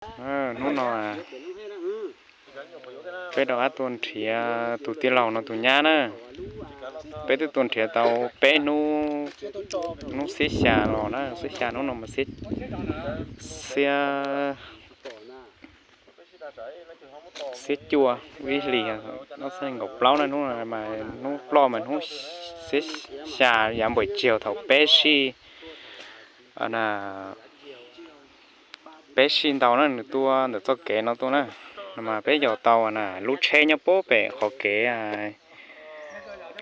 Hnub no peb rov qab tuaj nrhiav tus tij laug no tus nyab na. Peb twb tuaj nrhiav tau peb hnub, hnub xiab xya los na, xiab xya, hnub no mas xiab, xiab, xiab cuaj ib hlis, ob txhiab nees nkaum plaub na, hnub no mas hnub ploj mas hnub xiab xya yav npawm tsiag thaum peb sij, peb sij ntaus na, nws tuaj ntawm txoj kev no tuaj na, mas peb yos tau na lub tsheb nyob puag pem qhov kev,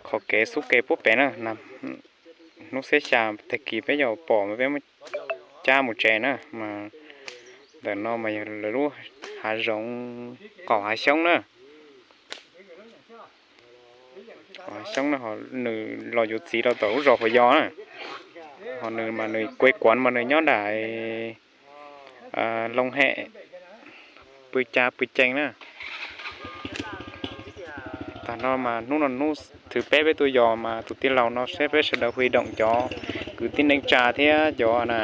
qhov kev xub kev puag pem na. Hnub xiab xya tag kis peb yos pom mas peb muab cab mus tsev na, mas ntawm no mas yog lawv lub hav zoov qaum hav xyoob na. Qaum hav xyoob na, ho nws los yuav txiv rau tom lub zos Phuv Yos na, ho nws mas nws kuv kuav mas nws nyob nram Looj Hem, pw cas pw cees na. Tag no mas hnub no hnub thib peb peb tuaj yos mas tus tij laug no seb peb sawv daws hu doom cov kwv tij neej tsa thiab cov na,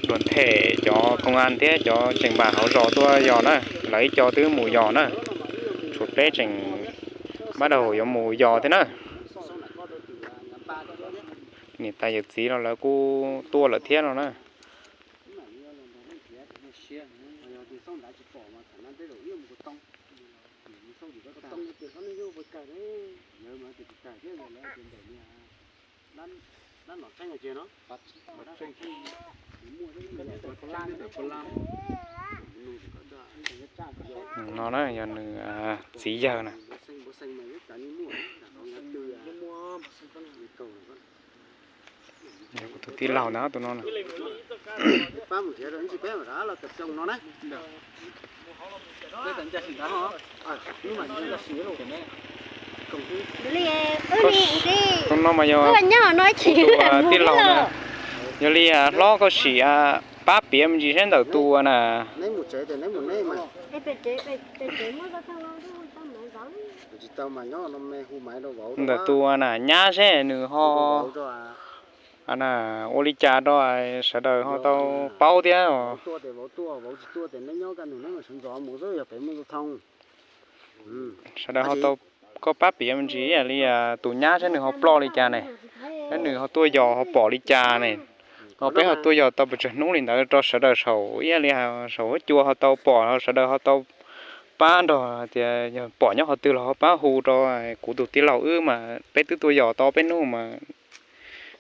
luag them cov koo an thiab cov tseem npam hauv zos tuaj yos na, lawv ib co twb mus yos na, tshuav peb tseem npaj daug yuav mus yos thiab na. Niam tais yawm txiv los lawv kuj tuaj lawm thiab no na. No na yog nws txiv yawg na. Yog kuv tus tij laug ntag tus no na. Tus no mas yog kuv tus tij laug na. Yog li hlob koj sim pab piav me ntsis saib ntawm tus na. Ntawm tus na nyab seb nws ho ua li cas rau sawv daws ho tau paub thiab. Sawv daws ho tau, koj pab piav me ntsis li tus nyab seb nws ho ploj li cas ne, seb nws ho tuaj yos ho pom li cas ne. Ho peb ho tuaj yos tau pes tsawg hnub li ntawd rau sawv daws saum ib yam li saum huab cua ho tau pom, sawv daws ho tau pab nrog tias yog pom nyob qhov twg los ho pab hu rau kuv tus tij laug wb mas peb twb tuaj yos tau peb hnub mas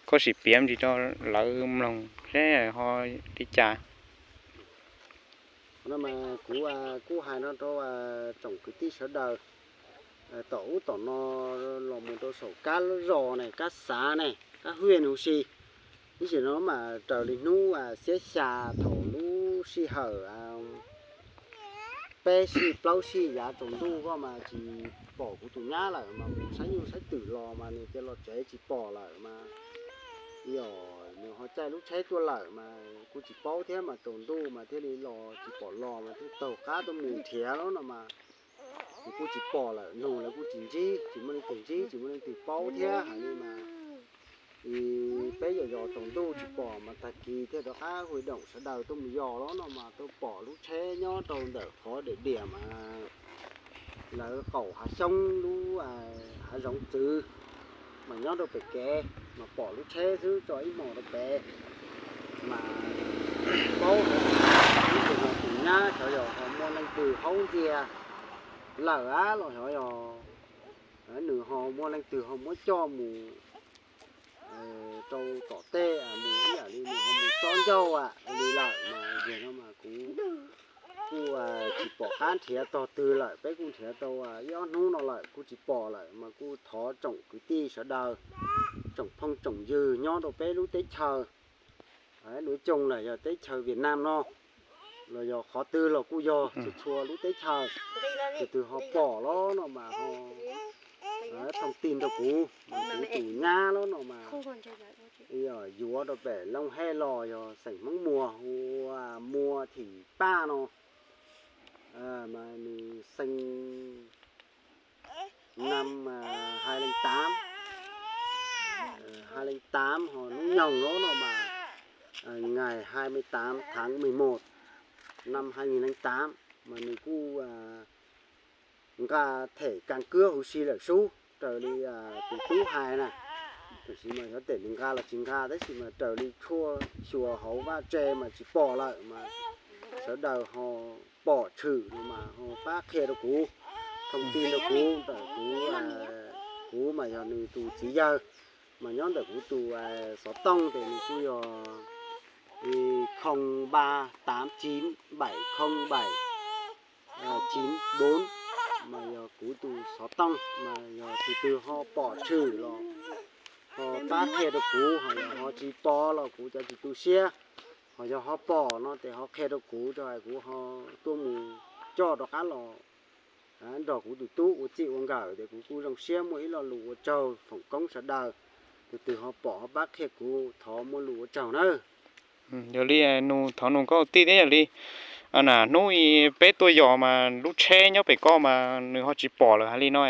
koj sim piav me ntsis rau lawv mloog seb ho li cas. Kuv kuj hais no rau tsoom kwv tij sawv daws tom ub tom no los mus rau saum kab zos ne, kab xav ne, kab hwj ne huv si. Ib sim no mas raws li hnub xiab xya thaum lub sij hawm peb sij plaub sij yav tsaus ntuj ko mas tsis pom kuv tus nyab lawm mas mus saib nyuj saib twm los mas nws cia los tsev tsis pom lawm mas yog nws ho caij lub tsheb tuaj lawm mas kuj tsis paub thiab mas tsaus ntuj mas thiaj li los tsis pom los mas thiaj taug qab tuaj mus nrhiav los no mas nws kuj tsis pom lawm, nug lawv kuj tsis ntsib, tsis muaj leej twg ntsib tsis muaj leej twg paub thiab hais li mas peb yos yos tsaus ntuj tsis pom mas tag kis thiaj rov qab hu doom sawv daws tuaj mus yos los no mas tuaj pom lub tsheb nyob rau ntawm qhov daim diam mas lawv qaum hav xyoob lub hav zoov txwv mas nyob rau pem kev mas pom lub tsheb xwb tso ib hmos rau pem mas paub tus no tus nyab xyov yog ho muaj leej twg haub ntxias lawm los xyov yog nws ho muaj leej twg ho muab coj mus rau tom tej mus ib yam li nws ho mus txob ncauj li lawm mas yog no mas kuv kuj tsis pom qab nrhiav tog twg lawm, peb kuj nrhiav tau ib ob hnub no lawm kuj tsis pom lawm mas kuj thov tsoom kwv tij sawv daws, tsoom phooj tsoom ywg nyob rau peb lub teb chaws nuv coog lawm yog teb chaws Vietnam no los yog qhov twg los kuj yog txhua txhua lub teb chaws, tus twg ho pom los no mas ho thooj tij rau kuv, kuv tus nyab los no mas yuav rau pem Looj Hej los yog xeem Hmoob Muas hu ua Muas Thim Paj no mas nws xeem năm hai linh tám, hai linh tám ho hnub nyoog los no mas ngày hai mươi tám tháng mười một, Năm hai nghìn lẻ tám mas nws kuj nqa them kas kuab huv si lawm sub raws li tus tub hais na. Tam sim mas xyov tes nws nqa los tsis nqa tab sis mas raws li tshuaj xyuas hauv vaj tse mas tsis pom lawm mas sawv daws ho pom tshwm no mas ho pab qhia rau kuv, thông tin rau kuv ntawm kuv, kuv mas yog nws tus txiv yawg mas nyob ntawm kuv tus xov tooj ces nws kuj yog không ba tám chín bảy không bảy chín bốn, mas yog kuv tus xov tooj mas yog tus twg ho pom tshwm los ho pab qhia rau kuv, ho yog ho tsis pom los kuv cov tsis tu siab, ho yog ho pom no ces ho qhia rau kuv tso kuv ho tuaj mus coj rov qab los nrog kuv tus tub ua txij ua nkawm ces kuv kuj zoo siab muaj ib lo lus ua tsaug foom koob sawv daws. Tus twg ho pom ho pab qhia kuv thov muaj lus ua tsaug nawb. Yog li nug thov nug koj tij thiab yog li na hnub peb tuaj yos mas lub tsheb nyob pem koj mas nws ho tsis pom lawm hais li no.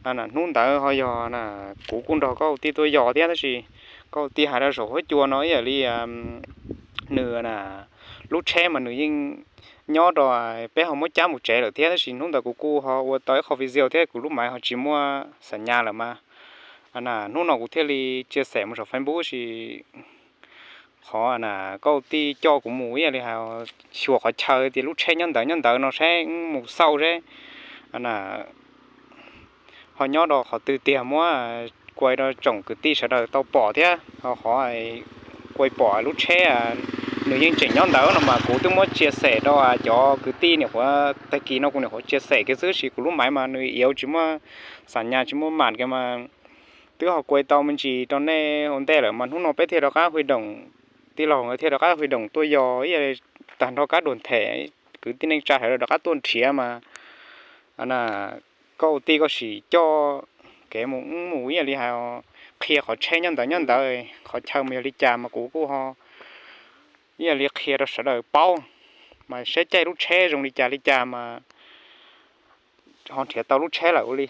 Hnub ntawd ho yog na kuv kuj nrog koj tij tuaj yos thiab tab sis koj tij hais rau saum huab cua no ib yam li nws na lub tsheb mas nws yeej nyob rau peb ho muab cab mus tsev lawm thiab tab sis hnub ntawd kuv kuj ho ua tau ib qho video thiab kuv lub maiv ho tsis muaj xam nyas lawm mas na hnub no kuv thiaj li chia sẻ mus saum Facebook sis qhov na koj tij coj kuv mus ib yam li hais xyuas qhov chaw tias lub tsheb nyob ntawd nyob ntawd no saib mus xauj seb na ho nyob rau qhov twg tiag muab kuai rau tsoom kwv tij sawv daws tau pom thiab ho qhov kuai pom lub tsheb nws yeej tseem nyob ntawd no mas kuv twb muab chia sẻ rau cov kwv tij niam qhuav tag kis no kuv niam qhuav chia sẻ kiag xwb sis kuv lub maiv mas nws iav tsis muaj xam nyas tsis muaj mam kiag mas twb ho kuai tau me ntsis rau nej ua ntej lawm mas hnub no peb thiaj rov qab hu doom, tij laug thiaj rov qab hu doom tuaj yos ib yam li tag nrho kab dua them kwv tij neej tsa sawv daws rov qab tuaj nrhiav mas na koj ua tij koj sim coj kev mus mus ib yam li hais qhia qhov tsheb nyob ntawd nyob ntawd qhov chaw mas yog li cas mas kuv kuj ho ib yam li qhia rau sawv daws paub mas saib caij lub tsheb zoo li cas li cas mas ho nrhiav tau lub tsheb lawm ua li.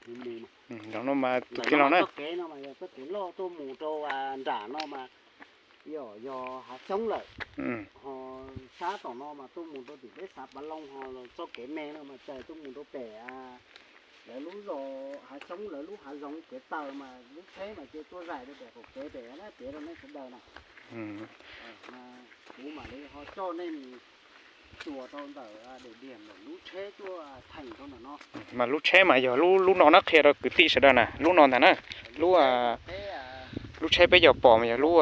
Tus tij laug na, kev no mas yog txoj kev loj tuaj mus rau nram no mas yog hav xyoob lawm, ho sab tom no mas tuaj mus rau tim peb xav Pav Loo ho txoj kev me no mas txawm tuaj mus rau pem lawv lub zos hav xyoob lawv lub hav zoov kev taw mas lub tsheb mas cia tuaj zais rau pem qaum kev pem na piav rau nej sawv daws na. Kuv mam li ho coj nej mus xyuas rau ntawm daim diam ntawm lub tsheb tuaj theem rau ntawm no. Mas lub tsheb mas yog lub lub no na, qhia rau kwv tij sawv daws na, lub no ntag na. Lub, lub tsheb peb yog pom mas yog lub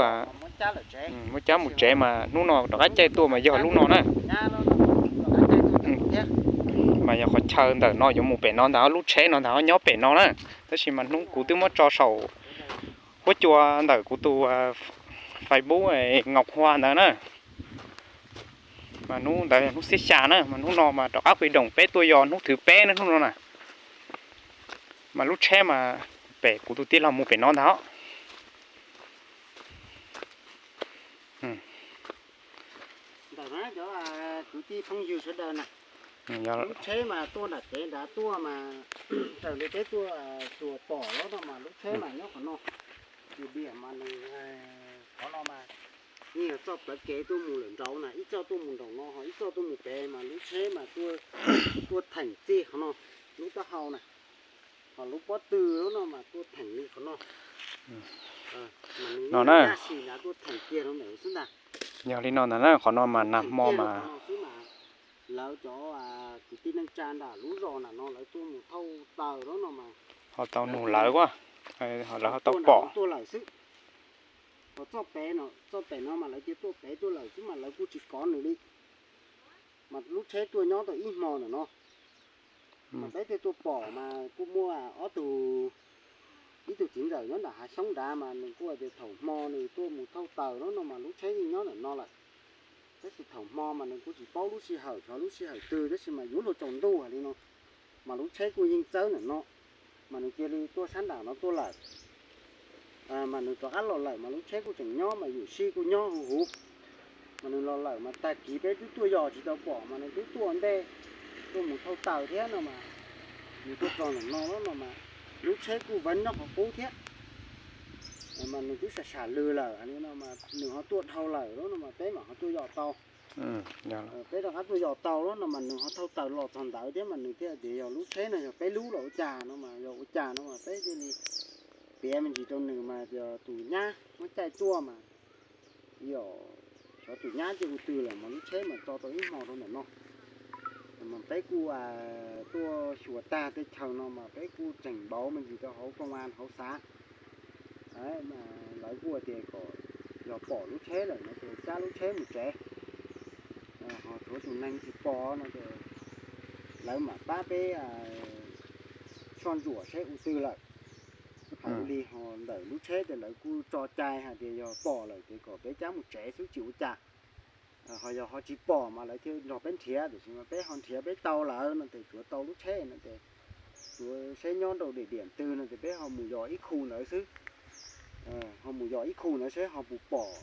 muab cab mus tsev mas hnub no rov qab caij tuaj mas yog lub no na. Mas yog qhov chaw ntawm no yuav mus pem no ntag, lub tsheb no ntag nyob pem no na. Tab sis mas hnub kuv twb muab tso saum huab cua ntawm kuv tus Facebook Ngọc Hoa ntawd na. Mas hnub ntawd hnub xiab xya na, mas hnub no mas rov qab hu doom peb tuaj yos hnub thứ peb na hnub no na. Mas lub tsheb mas pem kuv tus tij laug mus pem no ntag. Ntawm no cov kwv tij phooj ywg sawv daws na, lub tsheb mas tuaj nram kev nrad tuaj mas raws li peb tuaj xyuas pom los no mas lub tsheb mas nyob qhov no. Tus diam mas nws, qhov no mas yeej yog txoj plawv kev tuaj mus lawm nraud na, ib txoj tuaj mus nraum no ho ib txoj tuaj mus pem mas lub tsheb mas tuaj theem txij qhov no, lub taub hau na, ho lub pob tw lub no mas tuaj theem li qhov no. No na, tuaj theem kiag rau ntawm xwb ntag. Yog li no ntag na, qhov no mas nag hmo mas lawv cov kwv tij neej tsa nram lub zos nram no lawv tuaj mus thauj taws lub no mas ho tau nug lawv, lawv ho tau pom tuaj lawm xwb. Ho txoj pem no, txoj pem no mas lawv cia tuaj pem tuaj lawm xwb mas lawv kuj tsis kov nws li. Mas lub tsheb tuaj nyob tau ib hmo ntawm no, mas peb thiaj tuaj pom mas kuj muaj ob tug, ib tug txiv ntxawm nyob nram hav xyoob nrad mas nws kuj hais tias thaum hmo nws tuaj mus thauj taws lub no mas lub tsheb yeej nyob ntawm no lawm. Tab sis thaum hmo mas nws kuj tsis paub lub sij hawm xyov lub sij hawm twg tab sis mas yuav luag tsaus ntuj hais li no, mas lub tsheb kuj yeej txawb ntawm no, mas nws cia li tuaj sab nram no tuaj lawm. Mas nws rov qab los lawm mas lub tsheb kuj tseem nyob mas yus sij kuj nyob huv huv. Mas nws los lawm mas tag kis peb twb tuaj yos tsis tau pom mas nws twb tuaj ntej, tuaj mus thauj taws thiab no mas nws tuaj txog ntawm no lub no mas lub tsheb kuj veeb nyob qhov qub thiab. Mas nws twb sam sam lwg lawm li no mas nws ho tuaj dhau lawm lub no mas peb mam ho tuaj yos tau. Peb rov qab tuaj yos tau lawm no mas nws ho thauj taws los txog ntawd thiab mas nws thiaj tias yog lub tsheb no yog peb lub los ua cas no mas yog ua cas no mas peb thiaj li piav me ntsis rau nws mas yog tus nyab muab caij tuaj mas yog xyov tus nyab ces ua twg lawm mas lub tsheb mas tso tau ib hmo rau ntawm no. Mas peb kuj tuaj xyuas tag tej chaw no mas peb kuj tseem npauv me ntsis rau hauv công an hauv xav, lawv kuj tias kom yog pom lub tsheb lawm no ces cab lub tsheb mus tsev. Ho tshuav tus neeg tsis pom no ces lawv mam pab peb soj ntsuam seb ua twg lawm. Hais ua li ho ntawm lub tsheb ces lawv kuj tso cai hais tias yog pom lawm ces kom peb cab mus tsev xwb tsis ua cas. Ho yog ho tsis pom mas lawv thiaj nrog peb nrhiav, tiam sis mas peb ho nrhiav peb tau lawm no ces tsuav tau lub tsheb no ces tsuav seb nyob rau địa điểm twg no ces peb ho mus yos ib khu ntawd xwb. Ho mus yos ib khu ntawd seb ho puas pom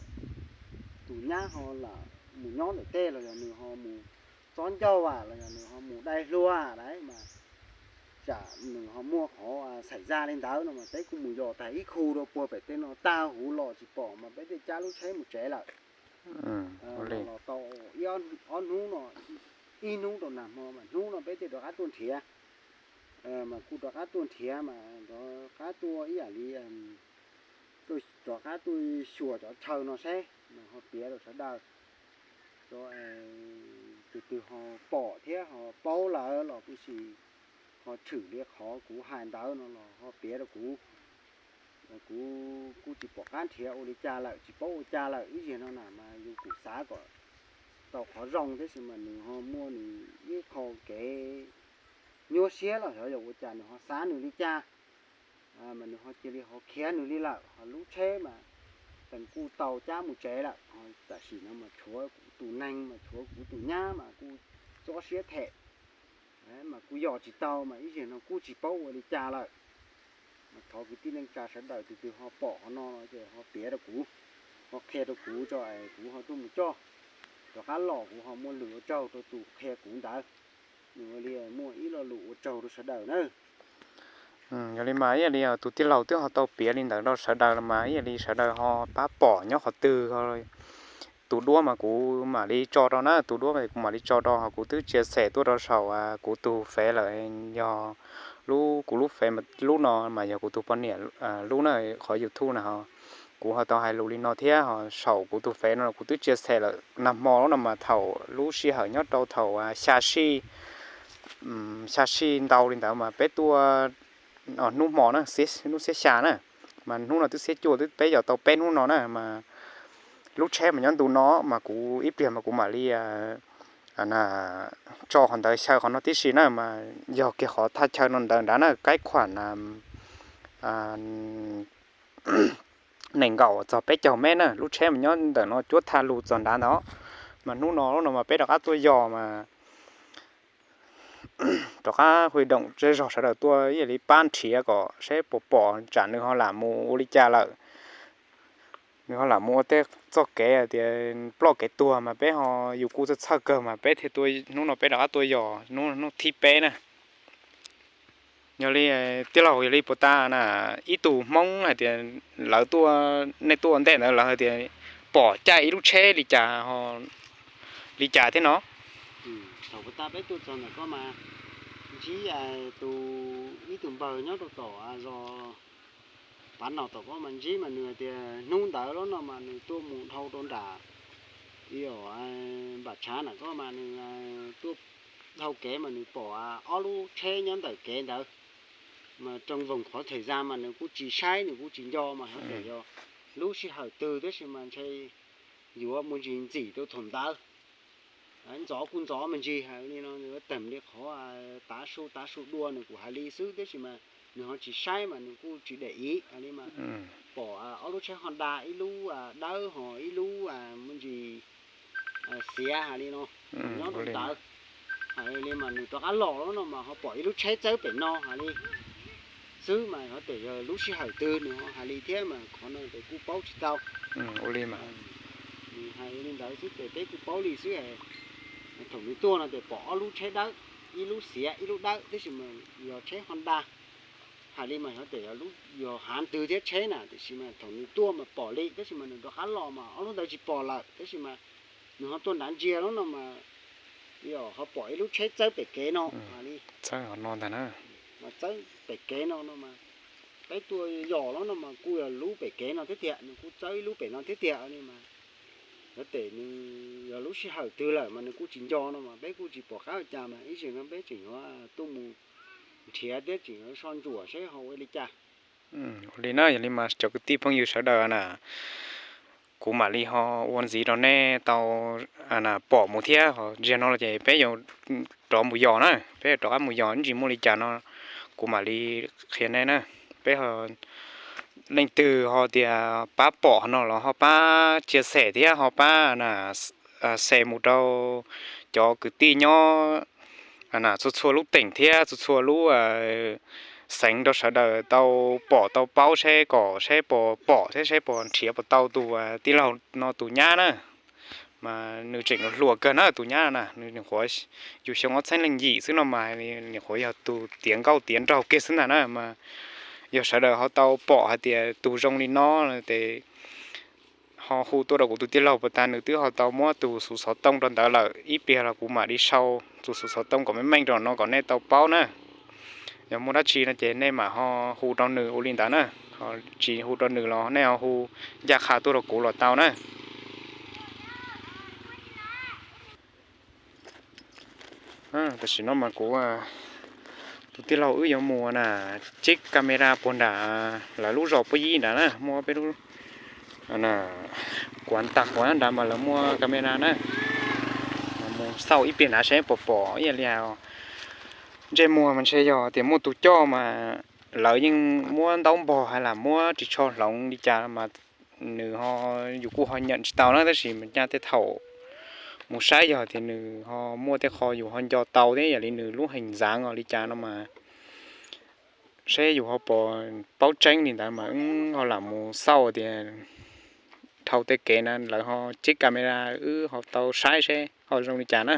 tus nyab ho lam mus nyob ntawm tej los yog nws ho mus txob ncauj los yog nws ho mus dai hlua lawm mas tsam nws ho muaj qhov xaim zaj li ntawd no mas peb kuj mus yos tag ib khu rau puag pem tej no tag huv los tsis pom mas peb thiaj cab lub tsheb mus tsev lawm. Los tau ib ob hnub no, ib hnub rau nag hmo mas hnub no peb thiaj rov qab tuaj nrhiav. Mas kuj rov qab tuaj nrhiav mas rov qab tuaj ib yam li rov qab tuaj xyuas cov chaw no seb nws ho piav rau sawv daws, tus twg ho pom thiab ho paub lawm los kuj sis ho tshwm li qhov kuv hais ntawd no los ho piav rau kuv. Kuv kuj tsis pom qab nrhiav ua li cas lawm, tsis paub ua cas lawm ib zaug no na mas yus kuj xav kom tau qhov zoo tab sis mas nws ho muaj nws ib qho kev nyuaj siab los xyov yog ua cas nws ho xav nws li cas mas nws ho cia li ho khiav nws li lawm. Ho lub tsheb mas teem kuj tau cab mus tsev lawm, ho tam sim no mas tshuav kuv tus neeg mas tshuav kuv tus nyab mas kuj txob siab them mas kuj yos tsis tau mas ib zaug no kuj tsis paub ua li cas lawm. Mas thov kwv tij neej tsa sawv daws tus twg ho pom qhov no no ces ho piav rau kuv, ho qhia rau kuv tso es kuv ho tuaj mus coj rov qab los kuv ho muaj lus ua tsaug rau tus qhia kuv ntawd. Nws ua li muaj ib lo lus ua tsaug rau sawv daws na. Yog li mas ib yam li tus tij laug twb ho tau piav li ntawd rau sawv daws los mas ib yam li sawv daws ho pab pom nyob qhov twg, tus duab mas kuv mam li tso rau na, tus duab kuv mam li tso rau ho kuv twb tsia xem tuaj rau saum kuv tus fev lawm. Yog lub kuv lub fev lub no mas yog kuv tus poj niam lub na, qhov YouTube na ho kuv ho tau hais lus li no thiab ho saum kuv tus fev no kuv twb tsia xem lawm nag hmo lub no mas thaum lub sij hawm nyob rau thaum xya sij, xya sij ntau li ntawd mas peb tuaj hnub hmo na, hnub xiab xya na, mas hnub no twb xiab cuaj twb peb yos tau peb hnub no na mas lub tsheb mas nyob ntu no mas kuv ib pliag mas kuv mam li tso qhov ntawd xyaw qhov no tib si na mas yog kiag qhov thaj chaw no ntawd nrad na, kaib khuam nees nkaum txog peb caug mev na, lub tsheb mas nyob ntawm no cuab thaj lug txog nrad ntawd. Mas hnub no lub no mas peb rov qab tuaj yos mas rov qab hu doom zej zog sawv daws tuaj ib yam li pab nrhiav kom seb puas pom tsam nws ho lam mus ua li cas lawm. Nws ho lam mus ua tej txoj kev tias ploj kev tuag mas peb ho yus kuj txhawj txhawj kawg mas peb thiaj tuaj, hnub no peb rov qab tuaj yos hnub, hnub thib peb na. Yog li tij laug, yog li puas tas na, ib tug Hmoob hais tias lawv tuaj, nej tuaj ua ntej ntawd lawv hais tias pom caij ib lub tsheb li cas, li cas thiab no? Thaum puas tas peb tuaj txog ntawm koj mas ntsib tus, ib tug npawg nyob rau tom zos Pav Nom tom koj mas ntsib mas nws hais tias hnub ntawd lub no mas nws tuaj mus dhau rau nram ib yam npam tshav nram koj mas nws tuaj dhau kev mas nws pom ob lub tsheb nyob ntawm kev ntawd. Mas trong vòng khoảng thời gian mas nws kuj tsis saib, nws kuj tsis nco mas hais tias yog lub sij hawm twg tab sis mas ntshe yuav muaj ntsis ntxim rau thaum ntawd. Ntxov kuj ntxov me ntsis hais li no, nws teem li qhov tav su tav su dua nws kuj hais li xwb tab sis mas nws ho tsis saib mas nws kuj tsis để ý hais li mas pom ob lub tsheb Honda, ib lub dawb ho ib lub muaj ntsis xiav hais li no nyob rau ntawd. Hais li mas nws rov qab los lub no mas ho pom ib lub tsheb txawb pem no hais li xwb mas ho tias yog lub sij hawm twg nws ho hais li thiab mas qhov no ces kuj paub tsis tau. Ua li mas nws hais li ntawd xwb ces peb kuj paub li xwb. Thaum nws tuaj no ces pom ob lub tsheb dawb, ib lub xiav ib lub dawb tab sis mas yog tsheb Honda. Hais li mas ho tias yog lub, yog hav twg thiab tsheb na, tiam sis mas thaum nws tuaj mas pom li tab sis mas nws rov qab los mas ob lub ntawd tsis pom lawm tab sis mas Nws ho tuaj nrad ntsia lawm no mas, yog ho pom ib lub tsheb txawb pem kev no li, txawb no ntag na, mas txawb pem kev no no mas, peb tuaj yos lawm no mas kuj yog lub pem kev no thiab tiag, nws kuj txawb ib lub pem no thiab tiag li mas. Yuav tes nws yog lub sij hawm twg lawm mas nws kuj tsis nco no mas peb kuj tsis pom qab ua cas mas ib zaug no peb tseem yuav tuaj mus nrhiav thiab tseem yuav so ntsuam seb ho ua li cas. Ua li na, yog li mas cov kwv tij phooj ywg sawv daws na, kuv mam li ho ua ntxiv rau nej tau pom mus thiab. Ho ntsia no los ces peb yuav rov mus yos na, peb yuav rov qab mus yos ib ntsis muaj li cas no kuv mam li qhia nej na. Peb leej twg ho tias pab pom no los ho pab tsia xem thiab ho pab na, xe mus rau cov kwv tij nyob txhua txhua lub teem thiab txhua txhua lub xeev rau sawv daws tau pom tau paub seb kom seb puas pom thiab seb puas nrhiav puas tau tus tij laug no tus nyab na. Mas nws tseem hluas kawg na tus nyab na, nws nyuam qhuav yug xyoo ob txhiab leej yim xwb no mas nyuam qhuav yog tus tiav nkauj tiav nraug kiag xwb ntag na. Mas yog sawv daws ho tau pom hais tias tus zoo li no ces ho hu tuaj rau kuv tus tij laug puas tas, nws twb ho tau muab tus xuv xov tooj rau ntawd lawm. Ib pliag los kuv mam li sau tus xuv xov tooj kom meej meej rau no kom nej tau paub na. Yog muaj dab tsi no ces nej mam ho hu rau nws ua li ntawd na. Ho tsis hu rau nws los nej ho hu ncaj qha tuaj rau kuv los tau na. Tam sim no mas kuv tus tij laug wb yuav mus na, check camera puag nram lawv lub zos puag yim nrad na, muaj peb lub kuav tag quav nrad mas lawv muaj camera na. Mus xauj ib pliag nrad seb puas pom ib yam li ntsej muag mas ntshe yog tias muaj tus coj mas lawv yeej muab ntaub npog hais lam muab ris tsho hloov li cas mas nws ho, yus kuj ho nyam tsis tau na, tab sis mas nyaj tej thaum mus saib yog tias nws ho muaj tej qho yus ho nco tau thiab yam li nws lub heev ntxaav os li cas no mas seb yus ho puas paub tseeb li ntawd mas wb ho lam mus xauj tias dhau tej kev na lawv ho check camera wb ho tau saib seb ho zoo li cas na.